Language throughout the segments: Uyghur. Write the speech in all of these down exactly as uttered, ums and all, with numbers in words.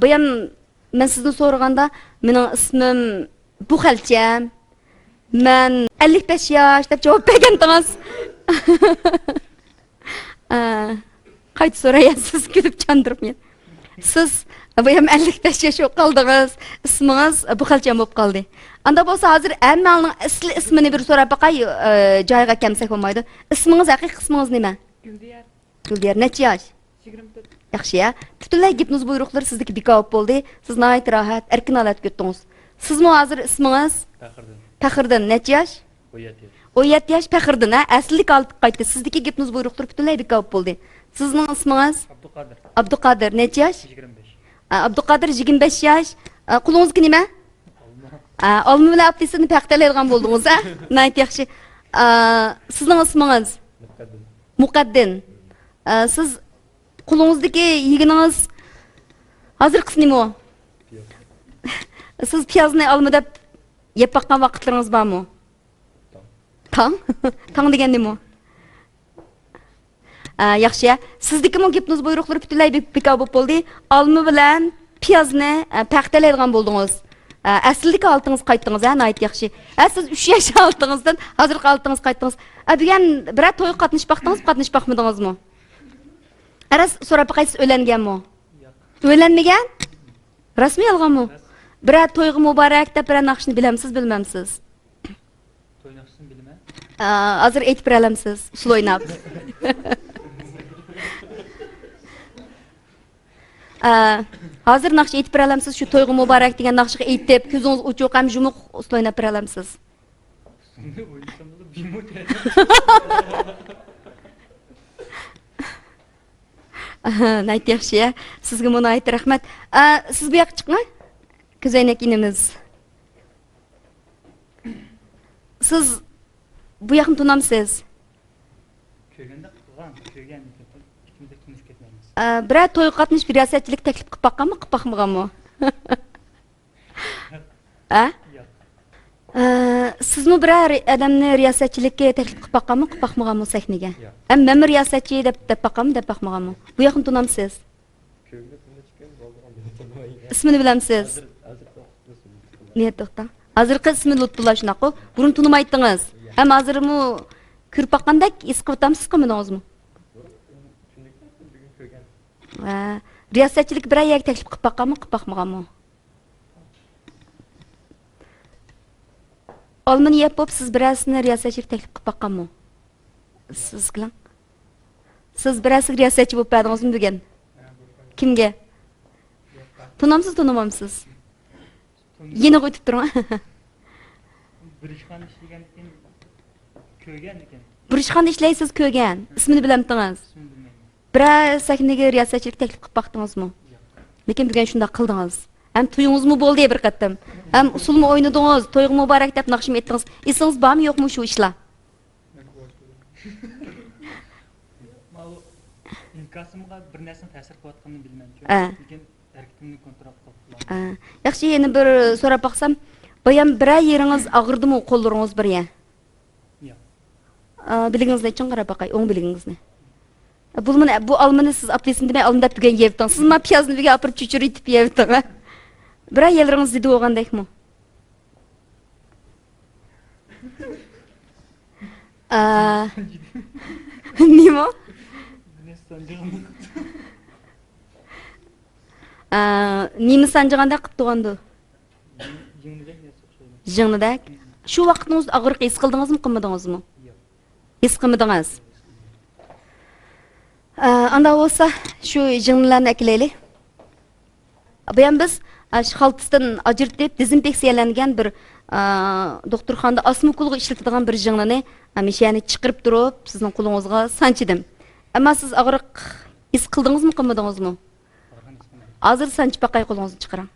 بايام مەن سىزدىن سورىغاندا، مېنىڭ ئىسمىم بۇخەلچەم، مەن ئەللىك بەش ياش دەپ جاۋاب بەرگەنتىڭىز. ئە، قايتا سورايسىز، كۈلۈپ چاندۇرۇپ مېنى. سىز بايام ئەللىك بەش ياش بولۇپ قالدىڭىز، ئىسمىڭىز بۇخەلچەم بولۇپ قالدى. ئاندا بولسا ھازىر ھەممىڭلارنىڭ ئەسلى ئىسمىنى بىر سوراپ باقاي، ئە، جايىغا كەلمىسەك بولمايدۇ. ئىسمىڭىز، ھەقىقىي ئىسمىڭىز نېمە؟ گۈلدىيار. گۈلدىيار، نەچچە ياش؟ يىگىرمە تۆت. ياخشى، يا. پۈتۈنلەي گىپنوز بۇيرۇقلىرى سىزدىكى بىكار بولۇپ بولدى. سىز ناھايىتى راھەت، ئەركىن ھالەتكە ئۆتتىڭىز. سىزمۇ ھازىر ئىسمىڭىز؟ پەخرىدىن. پەخرىدىن، نەچچە ياش؟ ئون يەتتە ياش. ئون يەتتە ياش، پەخرىدىن، ھە؟ ئەسلىدىكى ھالىتىگە قايتتى. سىزدىكى گىپنوز بۇيرۇقلىرى پۈتۈنلەي بىكار بولۇپ بولدى. سىزنىڭ ئىسمىڭىز؟ ئابدۇقادىر. ئابدۇقادىر، نەچچە ياش؟ يىگىرمە بەش. ئا، ئابدۇقادىر، يىگىرمە بەش ياش. ئا، قولىڭىزدىكى نېمە؟ ئالما. ئا، ئالما بىلەن ئاپېلسىننى پەخىر تەلەيدىغان بولدىڭىز، ھە؟ ناھايىتى ياخشى. ئا، سىزنىڭ ئىسمىڭىز؟ مۇقەددىم. مۇقەددىم. ئا، سىز قولىڭىزدىكى يېگىنىڭىز، ھازىرقىسى نېمە ئۇ؟ پىياز. سىز پىيازنى ئالما دەپ يەپ باققان ۋاقىتلىرىڭىز بارمۇ؟ تاڭ. تاڭ؟ تاڭ دېگەن نېمە ئۇ؟ ئە، ياخشى، ھە. سىزدىكىمۇ گىپنوز بۇيرۇقلىرى پۈتۈنلەي بىك-، بىكار بولۇپ بولدى. ئالما بىلەن پىيازنى، ئە، پەخىر تەلەيدىغان بولدىڭىز. ئە، ئەسلىدىكى ھالىتىڭىزگە قايتتىڭىز، ھە، ناھايىتى ياخشى. ھە، سىز ئۈچ ياش ھالىتىڭىزدىن ھازىرقى ھالىتىڭىزغا قايتتىڭىز. ئە، بۈگۈن بىرەر تويغا قاتنىشىپ باقتىڭىزمۇ، قاتنىشىپ باقمىدىڭىزمۇ؟ ئە، راست سوراپ باقاي، سىز ئۆيلەنگەنمۇ؟ ياق. ئۆيلەنمىگەن؟ راستمۇ، يالغانمۇ؟ راست. بىرەر تويغا مۇبارەك دەپ بىرەر ناخشىنى بىلەمسىز، بىلمەمسىز؟ توي ناخشىسىنى بىلىمەن. ئا، ھازىر ئېيتىپ بېرەلەمسىز، ئۇسسۇل ئويناپ؟ ئا، ھازىر ناخشا ئېيتىپ بېرەلەمسىز؟ شۇ تويغا مۇبارەك دېگەن ناخشىغا ئېيتىپ، كۆزىڭىز ئوچۇق ھەم يۇمۇق ئۇسسۇل ئويناپ بېرەلەمسىز؟ ئۇسسۇلنى ئوينىسام بولىدۇ، بىمۇ. ناھايىتى ياخشى، ھە. سىزگىمۇ ناھايىتى رەھمەت. ئا، سىز بۇ ياققا چىقىڭ. كۆزەينەك ئىنىمىز. سىز بۇ ياقنى تونامسىز؟ كۆرگەندە قىلغان، كۆرگەن، ئىككىمىز تونۇشۇپ كەتمەيمىز. ئە، بىرەر تويغا قاتنىشىپ رىياسەتچىلىك تەكلىپ قىلىپ باققانمۇ، قىلىپ باقمىغانمۇ؟ ھە؟ ياق. ئە، سىزمۇ بىرەر ئادەمنى رىياسەتچىلىككە تەكلىپ قىلىپ باققانمۇ، قىلىپ باقمىغانمۇ سەھنىگە؟ ياق. ھەم مەنمۇ رىياسەتچى دەپ، دەپ باققانمۇ، دەپ باقمىغانمۇ؟ بۇ ياقنى تونامسىز؟ كۆرگىلى تونۇشكەن، بولغان بىلەن تونۇمايمەن. ئىسمىنى بىلەمسىز؟ ھازىر، ھازىر توختىسىز. نىيەت توختاڭ. ھازىرقى ئىسمى لۇتپۇللا، شۇنداققۇ؟ بۇرۇن تونۇمايتتىڭىز. ياق. ھەم ھازىرمۇ كۆرۈپ باققاندەك ھېس قىلىۋاتامسىز، قىلمىدىڭىزمۇ؟ بۇرۇن تونۇيتتىم، بۈگۈن كۆرگەن. ھە، رىياسەتچىلىككە بىرەر يەرگە تەكلىپ قىلىپ باققانمۇ، قىلىپ باقمىغانمۇ؟ ئالمىنى يەپ بولۇپ، سىز بىرەرسىنى رىياسەتچىلىك تەكلىپ قىلىپ باققانمۇ؟ سىز كېلىڭ. سىز بىرەرسىگە رىياسەتچى بولۇپ بەردىڭىزمۇ بۈگۈن؟ كىمگە؟ تونامسىز، تونۇمامسىز؟ يېنىغا ئۆتۈپ تۇرۇڭ. بىر ئىشخانىدا ئىشلىگەندىكىن كۆرگەندىكىن. بىر ئىشخانىدا ئىشلەيسىز، كۆرگەن. ئىسمىنى بىلەمتىڭىز؟ ئىسمىنى بىلمەيمەن. بىرەر سەھنىگە رىياسەتچىلىك تەكلىپ قىلىپ باقتىڭىزمۇ؟ ياق. لېكىن بۈگۈن شۇنداق قىلدىڭىز. ھەم تويىڭىزمۇ بولدى بىر قېتىم. ھەم ئۇسسۇلمۇ ئوينىدىڭىز، تويغا مۇبارەك دەپ ناخشىمۇ ئېيتتىڭىز. ئېسىڭىز بارمۇ يوقمۇ شۇ ئىشلار؟ ماۋۇ ئىنكاسىمغا بىر نەرسىنىڭ تەسىر قىلىۋاتقىنىنى بىلىمەنچۇ. ئە. لېكىن ھەرىكىتىمنى كونترول قىلىپ بولالمايمەن. ئە. ياخشى، يەنە بىر سوراپ باقسام، بايام بىرەر يېرىڭىز ئاغرىدىمۇ، قوللىرىڭىز بىر يەر؟ ياق. ئا، بىلىگىڭىزنى چىڭ قاراپ باقاي، ئوڭ بىلىگىڭىزنى. بۇلمۇنى، بۇ ئالمىنى سىز ئاپېلسىن دېمەي، ئالما دەپ بۈگۈن يەۋېتىڭ. سىز ما پىيازنى بۈگۈن ئاپىرىپ چۆچۈرە ئېتىپ يەۋېتىڭ، ھە؟ بىرەر يەرلىرىڭىز زىددىي بولغاندەكمۇ؟ ئا، نېمە؟ ئا، نېمە سانجىغاندەك قىلىپ تۇرغاندۇ؟ يىڭنىدەك نەرسە ئوخشايدۇ. يىڭنىدەك؟ شۇ ۋاقىتنىڭ ئۆزىدە ئاغرىق ھېس قىلدىڭىزمۇ، قىلمىدىڭىزمۇ؟ ياق. ھېس قىلمىدىڭىز. ئا، ئانداق بولسا، شۇ يىڭنىلارنى ئەكېلەيلى. بۇيان بىز، ئا، شۇ خالتىسىدىن ئاجرىتىپ، دېزىنفېكسىيەلەنگەن بىر، ئا، دوختۇرخانىدا ئاسما ئوكۇلغا ئىشلىتىدىغان بىر يىڭنىنى، ئا، مۇشۇ يەرنى چىقىرىپ تۇرۇپ، سىزنىڭ قولىڭىزغا سانچىدىم. ئەمما سىز ئاغرىق ھېس قىلدىڭىزمۇ، قىلمىدىڭىزمۇ؟ ھازىر سانچىپ باقاي، قولىڭىزنى چىقىرىڭ.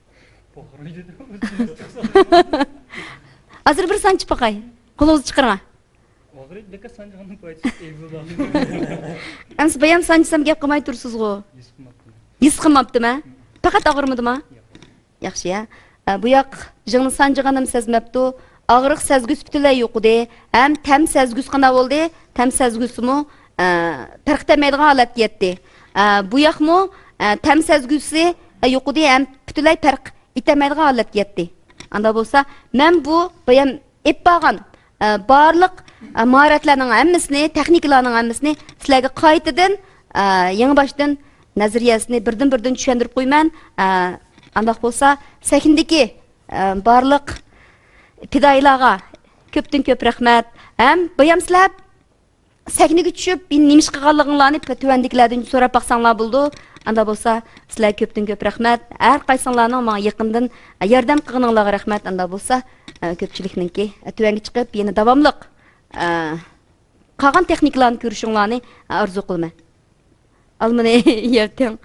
ھازىر بىر سانچىپ باقاي. قولىڭىزنى چىقىرىڭ. ئاغرىپ بەكرى سانجىغاننىڭ پايدىسى يوق، ئەيىبى بار. ئەمسە بايام سانجىسام گەپ قىلماي تۇرسىزغۇ. ھېس قىلماپتىمەن. ھېس قىلماپتىمەن. پەقەت ئاغرىمىدىما؟ ياق. ياخشى، يا. ئە، بۇ ياق يىڭنە سانجىغان ھەم سەزمەپتۇ. ئاغرىق سەزگۈسى پۈتۈنلەي يوقىدى. ھەم تەم سەزگۈسى قانداق بولدى؟ تەم سەزگۈسىمۇ، ئە، پەرق تەرمەيدىغان ھالەتكە يەتتى. ئە، بۇ ياقمۇ، ئە، تەم سەزگۈسى يوقىدى ھەم پۈتۈنلەي پەرق ئېتەلمەيدىغان ھالەتكە يەتتى. ئاندا بولسا، مەن بۇ بايام ئېلىپ بارغان، ئە، بارلىق، ئە، ماھارەتلەرنىڭ ھەممىسىنى، تېخنىكىلارنىڭ ھەممىسىنى سىلەرگە قايتىدىن، ئە، يېڭى باشتىن نەزەرىيەسىنى بىردىن-بىردىن چۈشەندۈرۈپ قويىمەن. ئە، ئانداق بولسا، سەھنىدىكى، ئە، بارلىق پىدائىيلارغا كۆپتىن كۆپ رەھمەت. ھەم بايام سىلەر سەھنىگە چۈشۈپ، نېمە ئىش قىلغانلىقىڭلارنى تۆۋەندىكىلەردىن سوراپ باقساڭلار بولىدۇ. ئاندا بولسا، سىلەرگە كۆپتىن كۆپ رەھمەت. ھەر قايسىڭلارنىڭ ماڭا يېقىندىن ياردەم قىلغىنىڭلارغا رەھمەت. ئاندا بولسا، ئە، كۆپچىلىكنىڭكى، ئە، تۆۋەنگە چىقىپ، يەنە داۋاملىق، ئە، قالغان تېخنىكىلارنى كۆرۈشۈڭلارنى، ئە، ئارزۇ قىلىمەن. ئالمىنى يەۋېتىڭ.